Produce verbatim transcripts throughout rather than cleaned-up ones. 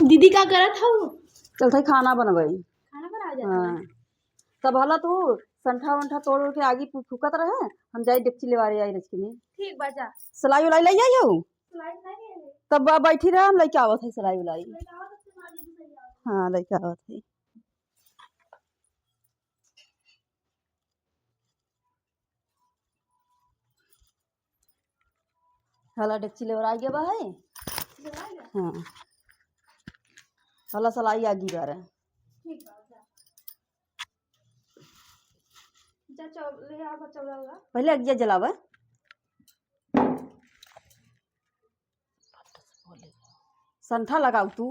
दीदी का करत हऊ? चलत हई खाना बनवाई। खाना बनावे जात हाँ। हई? तब हला तू संठा वंठा तोड़ ओड़ के आगी फू-, फूकत रहे, हम जाई डेकची लेवारे आई रचकिनी। ठीक बा, जा। सिलाई उलाई लई आई हऊ? सिलाई नहीं है। तब ब-, बैठी रहे, हम लइके आवत हई सिलाई उलाई। लइके आवत हई, सिलाई उलाई आवत हई। हाँ, लइके आवत हई। हला डेकची लेवराइ गवा है। हाँ। हला सलाई आगी बारे। ठीक बा, जा। जा चौ-, ले आ बा चौड़ा वाला। पहिले अगिया जलावे। संठा लगाऊ तू।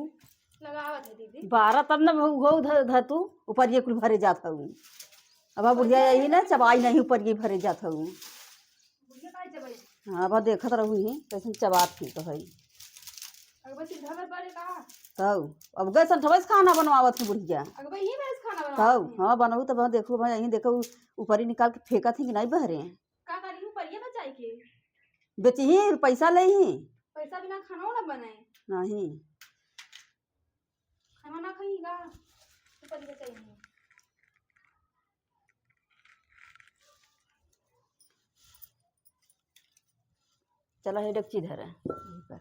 लगावत है दीदी। बारह तब न हो, हो ध-, ध तू, ऊपर ये कुल भरे जात हऊ। अब बुढ़िया यही ना चबाई नहीं, ऊपर ये भरे जात हऊ। बुढ़िया काहे चबाई? हाँ, अब देखत रहू ही, कैसन चबात फिरत है। अगबे सिंधवा में पड़े का? तऊ, अब गए संठवा से खाना बनवावत है बुढ़िया। अगबे ही में से खाना तऊ, बनवावत है? हाँ, बनऊ तब देखू, भाई यहीं देखू, ऊपर ही निकाल के फेंकत है कि नहीं बहरे। का करी ऊपर ये बचाई के? बेची ही, पैसा ले ही। पैसा बिना खाना ना बनाए। नहीं। खाना ना खाई का? ऊपर ही बचाई नहीं। चला, हे डेकची धरे। यही पर।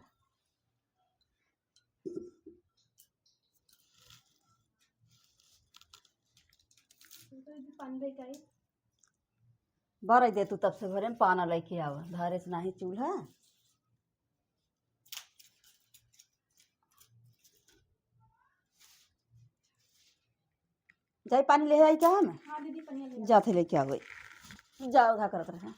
पानी लेके आई। बरई दे तू तब से घरे में पाना लेके आवा, धारे से नाही चूल्हा। जाई पानी ले आई क्या हम? हाँ दीदी, पानी ले आई। जाते लेके आवे। जाओ, उधा करत रहे।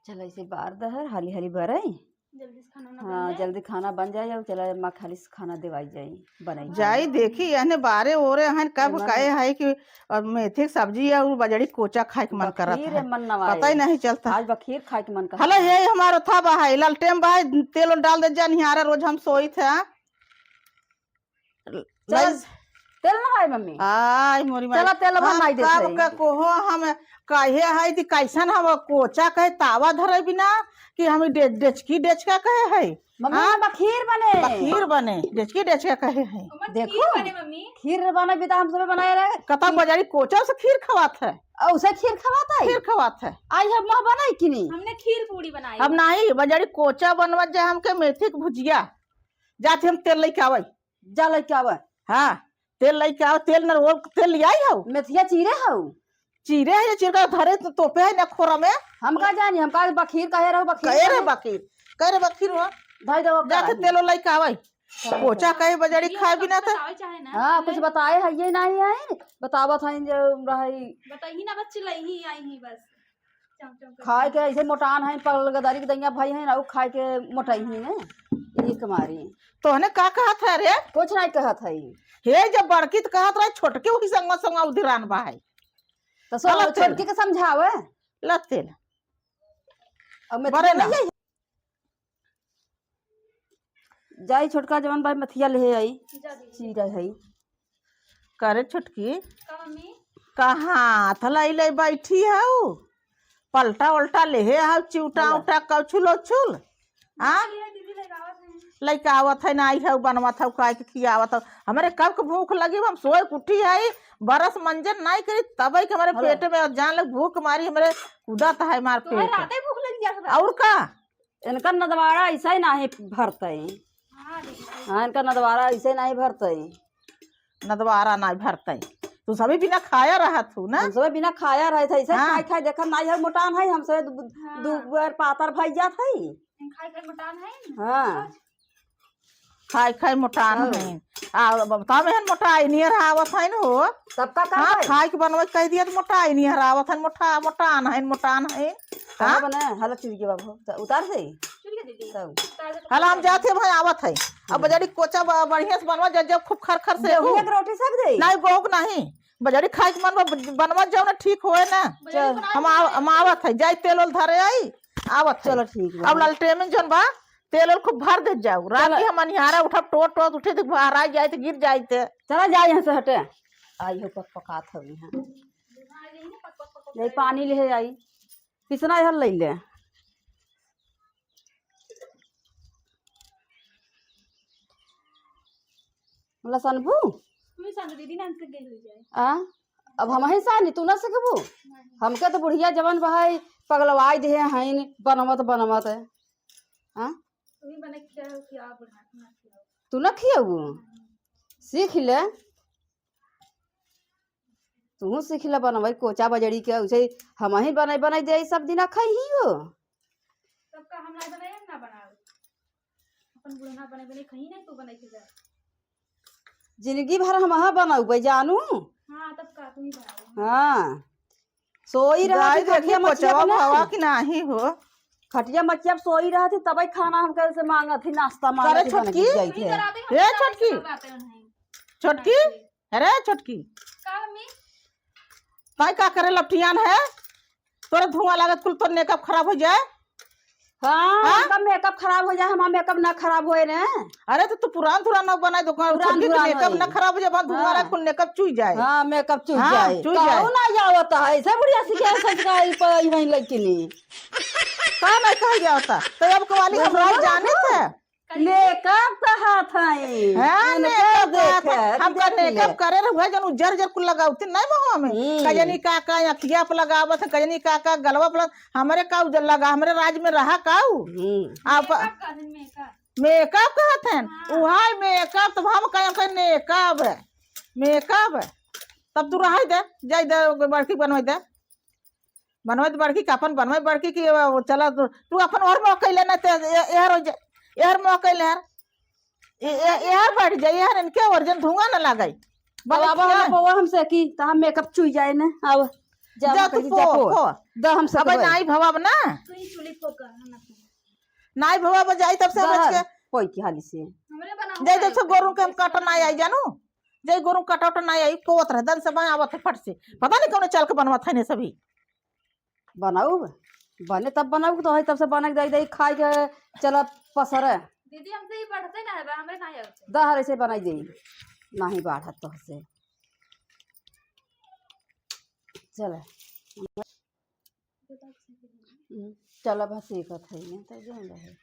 चला, इसे बार दहर, हाली हाली बरई। जल्दी से खाना ना हाँ, बन जाए। जल्दी खाना बन जाए, और चला, माँ खाली से खाना देवाई जाई, बनाई जाई। देखी, एहने बारे ओरे हन, कब एमन कहे है कि, और मेथी के सब्जी और बजड़ी कोचा खाए के मन करत बखीर है। एमन नवाए। पता ही नहीं चलता। आज बखीर खाए के मन करत हला, है। यही हमारा था बहाई, ललटेम बहाई, तेल उल डाल दे जा, निहारा रोज हम सोई थे। चल, लाई। तेल ना है मम्मी? आय मोरी माई। चला, तेल हम बनाई देत कब हई। का कोहो हम कहे है कि कैसन हम कोचा कहे तावा धरे बिना कि हम डे-, डेचकी डेचका कहे है। मम्मी, हाँ? बखीर बने। बखीर बने, डेचकी डेचका कहे है। मम्मी, देखो, खीर बने, मम्मी। खीर बने भी तो हम सबे बनाए रहे। कता बजारी कोचा से खीर खवात है। और उसे खीर खवात है? खीर खवात है। आई हम ना बनाई कि नहीं? हमने खीर पूड़ी बनाई। अब नहीं, बजारी कोचा बनवत जाए हमके मेथी के भुजिया। जाते हम तेल लेके आवई। जा लइके आवे। हाँ, तेल लइके आवे, तेल न रोल, तेल ले आई हऊ। मेथिया चीरे हऊ। चीरे है, ये चीर के धरे तो तोपे है ना खोरा में। हम का जानी, हम का बखीर कहे रहो, बखीर कहे रे कहे। बखीर, कहे रे बखीर हो। धई दो जाके कराही। तेल लइके आवे। हाँ। कोचा कहे बजड़ी खाए बिना तो। बतावे चाहे ना। हाँ, कुछ बताए है, ये नहीं है। बतावत है जो रही। बताई ही ना बच्ची, लई ही आई ही बस। चम, चम करके। खाए के ऐसे मोटान है, पगल गदारी के दैया भाई है ना, वो खाए के मोटाई ही ने। यही कमारी। तोहने का कहत है रे? कुछ नहीं कहत है। हे, जब बड़की त कहत रहे, छोटके वही संगवा संगवा उधिरान बा है। तो सो चलो तेल। छोटकी के समझावे। ल तेल। अब मैं बरे तो ना। नहीं आई। जाई छोटका जवन भाई मथिया ले आई। जा दीदी। चीरा है। करे छोटकी। का मम्मी? कहाँ थलाई ले बैठी हऊ? पलटा उल्टा लेहे हऊ, चिउटा हाँ। उटा कौछुल उछुल। हाँ? ये दीदी लगावत है। लइका आवत है ना, आई हऊ बनवत हऊ, काहे के खियावत हऊ। हमरे कब के भूख लगी, हम सोए के उठी है, बरस मंजन नहीं करी, तबे के हमरे हेलो। पेट में जान लग भूख मारी, हमरे कूदत है मार तुम्हें पेट। राते भूख लग जात रहा। और का? इनका नदवारा ऐसा ही नाही भरतई। हाँ, दीदी। हाँ, इनका नदवारा ऐसे नाही भरतई। नदवारा नाही भरतई। तू सभी बिना खाया रहत हू ना? हम सभी बिना खाया रहत है, ऐसे हाँ। खाई खाई देखत नाही है, मोटान है, हम सभी दु-, हाँ। दु बार पातर भई जात है। हम खाई खाई मोटान है ना? हाँ। खाई खाई मोटान हाँ। है। आ, अब तब एहन मोटाई नियर आवत है न हो। तब का हाँ, करबै? खाई के बनवे कह दिया त मोटाई नियर आवत है, मोटा-, मोटान है, मोटान है। कहाँ हाँ? बने? हला चुरी के बाबू, त उतार दे। चुरी के दीदी। तब। उतार दे तो हला हम जात है भाई, आवत है। अब हम्म। बजारी कोचा ब-, बढ़िया से बनवा, जब, जब खूब खर खर से गेहूं हो। के रोटी सब दे? नहीं, गेहूं के नहीं। बजारी खाई के मन बा, बनवा जाओ ना, ठीक होए ना। बजारी चल। बना हम के आव-, दे। हम आवत है, जाई तेल ओल धरे आई, आवत है। चलो ठीक बा। अब ललटेन में जौन बा, तेल ओल खूब भर देत जाउ। रात चला। के हम अन्हियारा उठब, टोट टोट उठे त बहराइ जाइत, गिर जाइत। चला जाए यहाँ से, हटे। आई हो पक पकात हवी हैं। यही पानी ले आई। किसना इधर ले ले। लसनबू? तू ही सानू दीदी, नान से गेल हो जाए। आ? अब हमही सानी, तू ना सिखबू? नहीं। हमके तो बुढ़िया जवन बहाई पगलवाई देहे हईन, बनवत बनवत। आ? तू ही बने खियाओ, खियाओ, बुढ़ा के ना खियाओ। तू ना खियाऊ? नहीं। सीख ले। तू सीख ले बनवाई कोचा बजड़ी के, उसे हमही बनाई बनाई दे, सब दिना खाई ही हो। तब का हम ना बनाए, हम ना बनाओ। अपन बुढ़ना बने बने कहीं नहीं, तू बने के जा। जिंदगी भर हम हा बनाऊ बे जानू। हाँ, तब का तू ही बनाओ। हाँ। सोई रहत जाई ही खटिया देखी मचिया कोचवा पे ना। भवा कि नाही हो। खटिया मचिया पे सोई रहत ही, तबे खाना हमके से मांगत ही, नाश्ता मांगत करे ही, बने छोटकी। के जाइत तू ही है। करा दे, हम ए तो छोटकी। ऐसे करवाते हैं। छोटकी। अरे छोटकी। का मम्मी? ताई का करे लपटियान है? तोरे धुआं लागत कुल तोर मेकअप खराब हो जाए। हाँ, हाँ? हमका मेकअप खराब हो जाए, हमार मेकअप ना खराब होए ने। अरे तो तू पुरान धुरान ना बनाए, दुकान पुरान छोटकी के धुरान मेकअप होए। ना खराब हो जाए, बस धुआं हाँ। लागत कुल मेकअप चुई जाए। हाँ, मेकअप चुई हाँ, जाए। चुई जाए। कहू ना जावत है, ऐसे बुढ़िया सिखाए संस्कार पर ही वहीं लड़की नहीं। का नहीं कहा जावत है? तो अब कवाली हम लोग जाने थे। मेकअप कहत हई। हाँ, इनके मेकअप देखे, कहत हई। हमका देख ले। मेकअप करे रहुआ जन उज्जर उज्जर कुल लगावती नहीं बा हमें। हम्म। कजनी का का अखिया पे लगावत है, कजनी का का गलवा पे लगा-, हमरे का उज्जर लगा, हमरे राज में रहा काऊ। हम्म। आप मेकअप कहत हई, मेकअप। मेकअप कहत हन। हाँ। उहाई मेकअप, तब हम कहें, कहें मेकअप, मेकअप। तब तू रहाई दे, जाई दे, बड़की बनवाई दे। बनवत बड़की के अपन बनवत बड़की की, वो चला तू, तू अपन ओहर मुँह कइले ना, ते ए-, एहर हो जा, एहर मुँह कइले हर। ए-, ए-, एहर बैठ जा, एहर इनके ओर जन धुआं ना लागई। अब बाबा बलखिया वाला ना। पोवा हमसे की, त हम मेकअप चुई जाए ने। आव, जा, जा हम तू कही, पो, जा पो। पो। द हमसे अब कबई। नाई भवाब ना। तू ही चुली फूका, हम ना फूका। नाई भवाब जाई तब से बच के। कोई की हाली से। हमरे बनाओ जाई तब से गोरू के हम काट ना आई जानू। जय गुरु कटौट ना आई, कोवत रह, दन से बनावत है फट से। पता नहीं कौन चल के बनवत है ने सभी। बनाऊ, बने तब बनाऊ, तो है तब से बने दे दे, खाए के चलत पसर। दीदी, हमसे ही बढ़ते ना है, हमरे ना आवत है। दहर ऐसे बनाई दे, नहीं बाढ़त तो से। चल। हम्म, चला बस एक हथ है, नहीं तो जो रहे।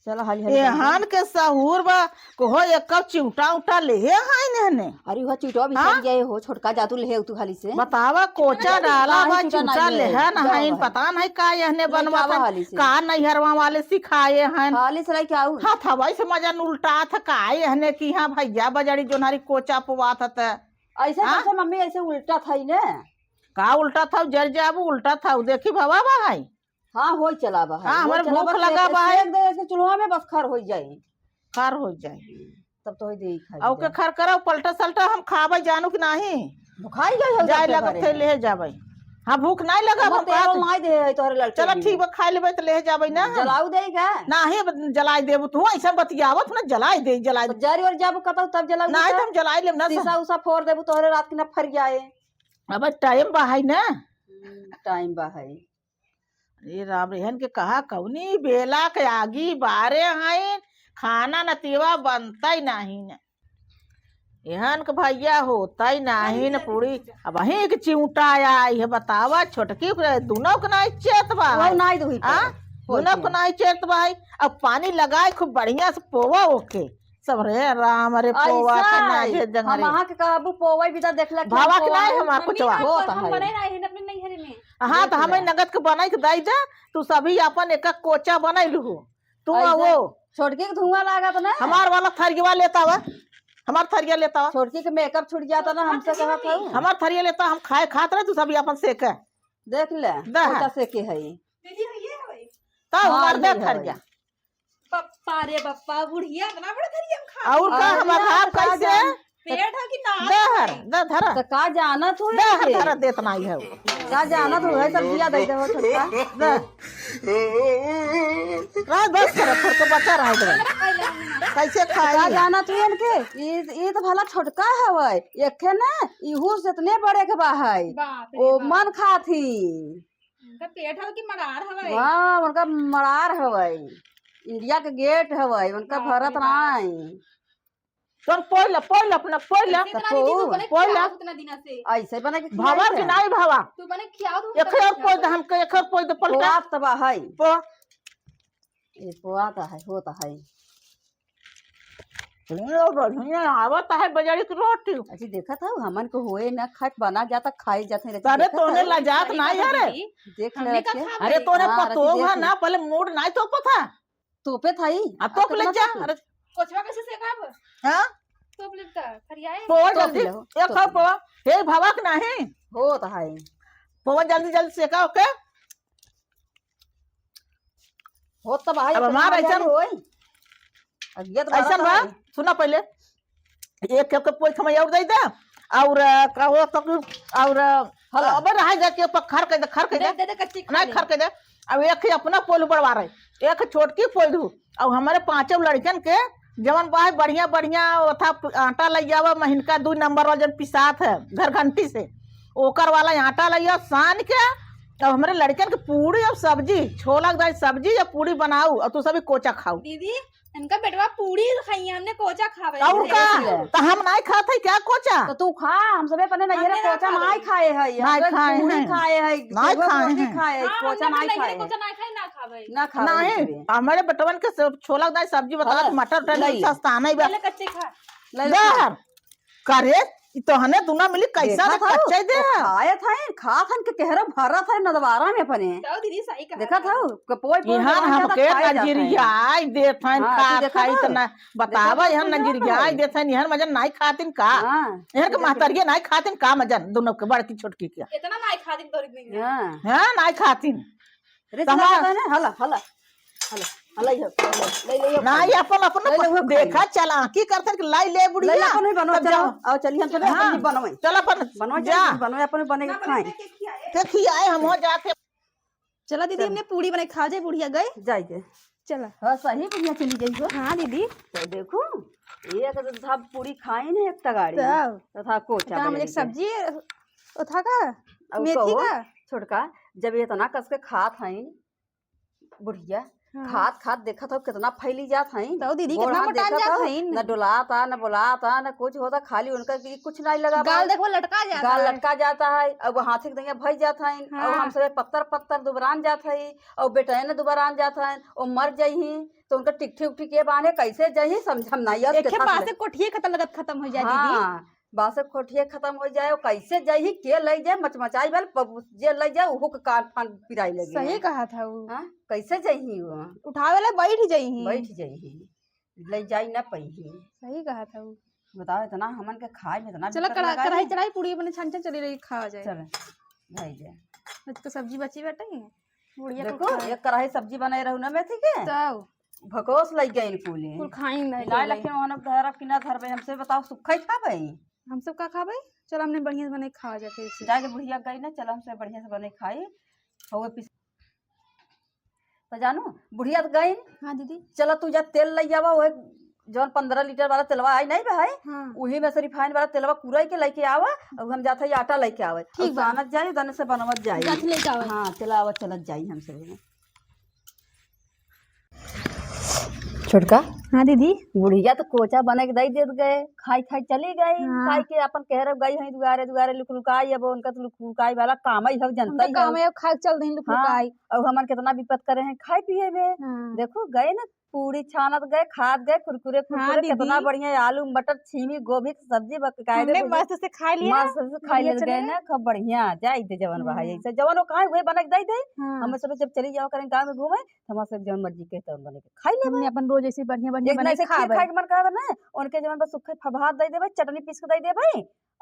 चला हाली हाली एहन के सहूर बा, कोहो एक चिउटा उटा लेहे हाइन एहने। अरे वह चिउटा भी हाँ? सड़ गए हो, छोटका जातू लेहे तू हाली से। बतावा, कोचा डाला बा, चिउटा लेहे ना हाइन, पता नहीं का एहने बनवा था, का नैहरवा वाले सिखाए हैं। हाली से लेके आऊ। हाँ, था वैसे मजा उल्टा था, का एहने की हाँ भैया बजाड़ी जोनारी कोचा पवा था। ऐसे हाँ? कैसे मम्मी ऐसे उल्टा था ही ने? का उल्टा था, जर जाबू, उल्टा था, देखी भवा बा है। हाँ, होई चला बा है, हाँ, होई हमारे चला भूख बा, लगा सेक, बा है। सेक दे ऐसे चूल्हा में, बस खर होई जाई। खर होई जाई। तब तो होई दे ही खाई और के जाई। खर करो, पलटा सलटा हम खाबे जानू कि नाही? भुखाई गई हो जाए जाते लगत घरे। थे, ले जाबे। हाँ, भूख नहीं लगा, हमर हम तेल कहत नहीं दे है तोहरे लड़के चलो भी। ठीक बा, खा लेबे तो ले जाबे ना हम। जलाऊ देगा? नाही, अब जलाई देबू तू, ऐसा बतियावत ना, जलाई दे, जलाई तो दे। जरी और जाबू कतौ तब जलाऊ नहीं, देगा? तो हम जलाई लेब ना शीशा सब। उसा फोड़ देबू तोहरे रात के ना फर जाए। अब टाइम बा है ना। हम्म, टाइम बा है। ए राम, एहन के कहा कौनी बेला के आगी बारे हैं, खाना नतीवा बनता ही नहीं न। एहन के भैया होता ही नहीं न पूरी। अब वहीं के चिउटा आई है, बतावा, छोटकी के दुनों के नाई चेत बा वो है। नाई दुही आ? पर। दुनों के नाई चेत बा है। अब पानी लगाए खूब बढ़िया से पोवा ओके। सब रे राम रे पोवा ऐसा के ना है। जे जंगरे। हम अहाँ के कहबू पोवा भी तो देखला कि भावा के पोवा नाई हमार मम्मी कुचवा। हम होता हम है। बने ना है अपने नैहरे में। हाँ, तो देख हमें ले। नगद के बनाई के दाई जा, तू सभी अपन एक कोचा बनाई लू। तू आ ऐसे वो। छोटकी के धुआं लागत ना। हमार वाला थरिया लेता हुआ, हमार थरिया लेता हुआ। छोटकी के मेकअप छूट जाता ना, हमसे कहा था। हमार थरिया लेता, हम खाए खात रहे, तू सभी अपन सेके। देख ले, दा। कोचा सेके है। दीदी, ये है। तो हाँ, हमार ये दे है। थरिया। बप्पा रे बप्पा, बुढ़िया इतना बड़ा थरिया में खा और का हाँ, हमार ना, हाथ तो का कैसे? जान-, पेट है कि ना दे हर, है? दे धरा। तो का जानत हो दे हर, ये? धरा देत नहीं है वो। का जानत हो, है सब दिया दे दे हो छोटका। दे। रह बस कर, फिर तो बचा रह दे। कैसे तो का खाई? जानत हो इनके? ई, ई तो भला छोटका हवे। एके ना, इहू से इतने बड़े के बा है। बाप रे ओ बाप। मन खात ही। उनका पेट हवे कि मड़ार हवे? वाह, उनका मड़ार हवे, इंडिया के गेट हवे, उनका बाप भरत रे बाप। नाई। तुम पोइला, पोइला, अपना पोइला। कैसे इतना दीदी, तू बने पोइला। खियाओ उतना दिना से। ऐसे बना के भवा खियाई कि है। नाई भवा? तू बने खियाओ, तू एक बने और खियाओ। पोइ दे हमके, एक और पोइ दे पलटा। पोआत तो बा है। पो। ये पोआत है, होत है। लो बढ़िया आवत है बजरी की रोटी। अच्छा, देखत हऊ, हमन को होए ना, खट बना जाता, खाई जाते रहते, अरे, देखत तोने हऊ। लजात सही नाई बात है रे। दीदी, देख ले हमने का रखे। खा अरे, गई? तोने हाँ, पतोह रखे है देख ना, ले। पहले मूड नाई तो पता। तोपे थाई। आ, तोप ले कितना जा। तोपे? अरे। कोचवा कैसे सेकाब? हाँ? तोप लेता, फरियाए। पोवा तोप जल्दी। ले हो, एक तोप खाओ ले। पोवा। हे भवा के नाही। होत है। पोवा जल्दी, जल्दी सेका, ओके? होत तो भाई, अब अपना हमार मजा ऐसन भी होई। अब ये तो ऐसन बात बा, है। सुना पहले। एक, एक पोई खमैया और दे दे। और, अ, का वो तो कि, और, अ, हला। अबे रहा जा के पक खर के दे, खर के दे, दे। दे, दे, कच्ची खा नहीं, ले। खर के दे। अब एक ही अपना पोल बड़वा रहे, एक छोटकी पोल दू। अब हमारे पांचों लड़कन के जवन बा है बढ़िया, बढ़िया ओथा आटा लइ जावा, महीन का दू नंबर वाला जन पिसात है घर घंटी से, ओकर वाला आटा लइ जाओ, सान के। अब हमरे लड़कन के पूड़ी और सब्जी, छोला के दाल सब्जी या पूड़ी बनाऊ और तू सभी कोचा खाऊ। दीदी, इनका बेटवा पूड़ी खाई है, हमने कोचा खावे और है। का? तो हम नाई खात है क्या कोचा? तो तू खा, हम सबे अपने नैहरे हमने ना कोचा खावे। नाई खाए है, हम नाई सब खाए पूड़ी हैं। खाए है, नाई सेवक खाए रोटी हैं। खाए है, हाँ, कोचा हमने नाई नैहरे खाए है। कोचा नाई खाए, ना खावे। ना खावे नहीं, नहीं। हमारे बेटवन के सब छोला दाल सब्जी बता, हाँ, मटर उटर लई। सस्ता नहीं बा। पहले कच्चे खा। ले ले। बाहर। का रे, ई तोहने दुना मिली कैसा देखत दे हऊ? कच्चे दे तो है? खाए था, खात हन के केहरो भरत है नदवारा में अपने। जाओ दीदी, सही कहा देखत था। हऊ? कपोई पोई इहान जवान ज्यादा हमके खाए जात है। नजरियाई देत हन, हाँ, तू खात देखत खाई हऊ? त ना बतावा, देखत हऊ, इहान तू देखत नजरियाई हऊ? देत हन, इहान मजन नाई खातिन का? हाँ, इहान के तू देखत हऊ? महतरिये नाई खातिन का मजन, दुनो के बड़की छोटकी के? इतना नाई खातिन तोरी दिन में। हाँ। हाँ, नाई खातिन। अरे, तमार चला जाता है ना, हला, हला, हला, हला, ये, ले, ले, ये ना, खाई। ये अपन, अपन ले, ले, वो खाई। देखा, चालाकी करते कि लाई ले बुढ़िया। ले, ले, अपन ही बनवा, तब चलो, जाओ। आओ, चलिए, हम चले, हाँ, अपन ही बनवाई। चल अपन, बनवा, जा। चल, बनवा, अपन ही बने के खाए। के खियाए, हम हो जाके। चला दीदी, चल। हमने पूड़ी बनाई, खा जाए बुढ़िया गए। जाए के। चला। हाँ, सही बुढ़िया चली गई हो। हाँ दीदी। तो देखो, एक तो था पूड़ी खाई नहीं एक तगाड़ी। तब। तो था कोचा तो हम बने एक के। सब्जी, वो था का? अब मेथी कहो, का? छोटका, जब ये इतना कस के खात हईन, बुढ़िया, हाँ। खात खात देखत हो कितना फैली जात हईन। तो दीदी, गोड़ कितना हाथ मोटान देखत जात हो, हईन। न डोलाता, न बोलाता, न कुछ होता, खाली उनका कि कुछ नहीं लगा गाल बा। देखो, लटका जाता गाल है। लटका जाता है, अब हाथी के दहिया भई जात हईन, हाँ। अब हम सबे पत्तर पत्तर दुबरान जात हई, और बेटैन दुबरान जात हईन, और मर जइही, तो उनका टिकठी उकठी के बाने कैसे जइही, समझम नहीं आवत एके कितना बासे ले- कोठिए खत्म लगत खत्म हो जाए, दीदी। हाँ, बासे कोठिए खत्म हो जाए, कैसे जइही, के लई जाए, मचमचाई बल, पब-, जे लई जाए, उहू के कान फान पिराई लगे। सही कहा था उ। हाँ, कैसे जइही वो? उठावे ला बैठ जइही। बैठ जइही, लई जाई ना पइही। सही कहा था उ। बताओ, इतना हमन के खाए में इतना चलो, दिक्कत कड़ा-, लगा कढ़ाई है। चढ़ाई, पूड़ी अपने छान छान चली रही, खावा जाए। चलो, भाई जाए। आज तो सब्जी बची बाटे, बुढ़िया को देखो, खाए। एक कढ़ाई सब्जी बनाए रहू ना मेथी के। तो भकोस लग गई कुली। कुल खाई ना इलाज लगे। लखे ओहन धरब कि ना धरबे, हमसे बताओ, सुखई खाबे? हम सब का खाबे? चल, हमने बढ़िया से बने खावा जाए फिर से। जाए के बुढ़िया गई ना, चल, हमसे बढ़िया से बने खाई। हवे पिस-, तो जानू, बुढ़िया तो गई। हाँ दीदी। चला, तू जा, तेल लई आवा, ओए जौन पन्द्रह लीटर वाला तेलवा आई नहीं बे, हाँ। उही में से रिफाइन वाला तेलवा कुराई के लेके आवा, और हम जात हई आटा लेके आवे। ठीक और बा। सानत जाई, दने से बनवत जाई। जात लेके आवे। हाँ, चला आवा, चलत जाई हम सब। छोटका। हाँ दीदी। बुढ़िया तो कोचा बने के दई देत गए, खाई खाई चली गई, हाँ। खाई के अपन कहरब गई हई दुआरे दुआरे लुकलुकाई, अब उनका तो लुकलुकाई वाला काम ही हो, जनता उनका ही हो। काम है, अब खाए के चल दीन लुकलुकाई। हाँ, अब हमन कितना विपत करे हैं खाए पिए में। हाँ। देखो गए ना, पूड़ी छानत गए, खात गए, कुरकुरे, हाँ कुरकुरे, दीदी। कितना बढ़िया आलू, मटर, छीमी, गोभी के सब्जी बक-, काहे रे हमने बोले? मस्त से खाई लिया मस्त ना, से खाई बढ़िया लेत चले गए गए। ना, खूब बढ़िया, जाई दे जवन बा, हाँ। ऐसे जवन वो कहा, उहे बना के दई दे। हाँ। हम सब जब चली जावा करें गाँव में घूमे, तो हमारे सब जवन मर्जी कहे, तवन बने के खाई लेबे। हमने अपन रोज ऐसे बढ़िया, बढ़िया एक बना ना के ऐसे खीर खाबे। खाए के मन करत ना, उनके जवन बस सूखे फभात दई देबे, चटनी पीस के दई देबे,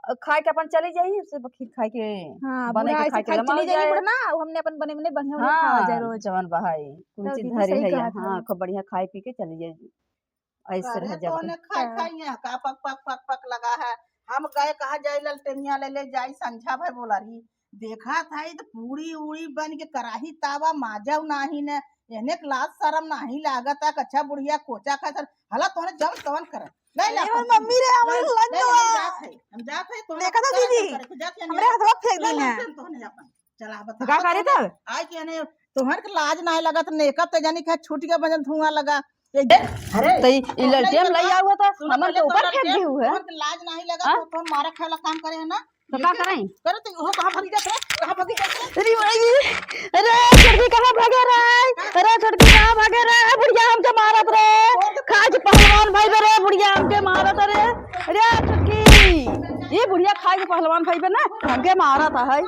अ, खाए के अपन चली जाई, से खीर खाए के, हाँ, बने बुढ़ा के ऐसे खाए के खाए लमा चली जाई जाए। बुढ़ा ना, अब हमने अपन बने, बने बढ़िया, बढ़िया खावा जाए हाँ, रोज। जवन बा है, कुल तब चीज दीदी धरे सही है, कहा था। हाँ, खूब बढ़िया खाए पी के चली जाए, ऐसे रह अरे जाए। तोने खाए हाँ। खाए यहाँ का पक, पक, पक, पक लगा है। हम गए कहा जाए ललटेनिया ले, ले जाई, संझा भाई बोला रही। देखा था, ई तो पूड़ी उड़ी बन के कराही तावा माजव नाही ने, एने के लाज शरम नाही लागत है, कच्छा बुढ़िया कोचा खाए सर, हला तोने जवन तवन कर। ले ले अरे अपन मम्मी रे, हम ले, लग ले, गवा। ले, जात है, हम जात है, तोने देखा था अपन दीदी, करे, जात है, हमरे हथवा फेंक ले, दीन ले, है। अपन तोने अपन। चला बता। का करे तब? आय के ने तोहर के लाज नाहीं लगत, नेकअप ते जानी का छूट गया, बजन धुआं लगा। ये देख, अरे, तई ई ललटेन लई आवा था, सुन, हमन के ऊपर फेंक दी हुए। तोहर के लाज नाहीं लगा, हाँ? तो तोहर मारा खाला काम करे है ना? तो का करई? करे तो ओहो कहाँ भागी जात रे? कहाँ भागी जात रे? अरे भाई, अरे छोटकी कहाँ भागे रे? अरे छोटकी कहाँ भागे रे? बुढ़िया हमके मारत रे। खाए के पहलवान भइबे रे, बुढ़िया हमके मारत रे। अरे छोटकी, ई बुढ़िया खाए के पहलवान भइबे ना, हमके मारत है।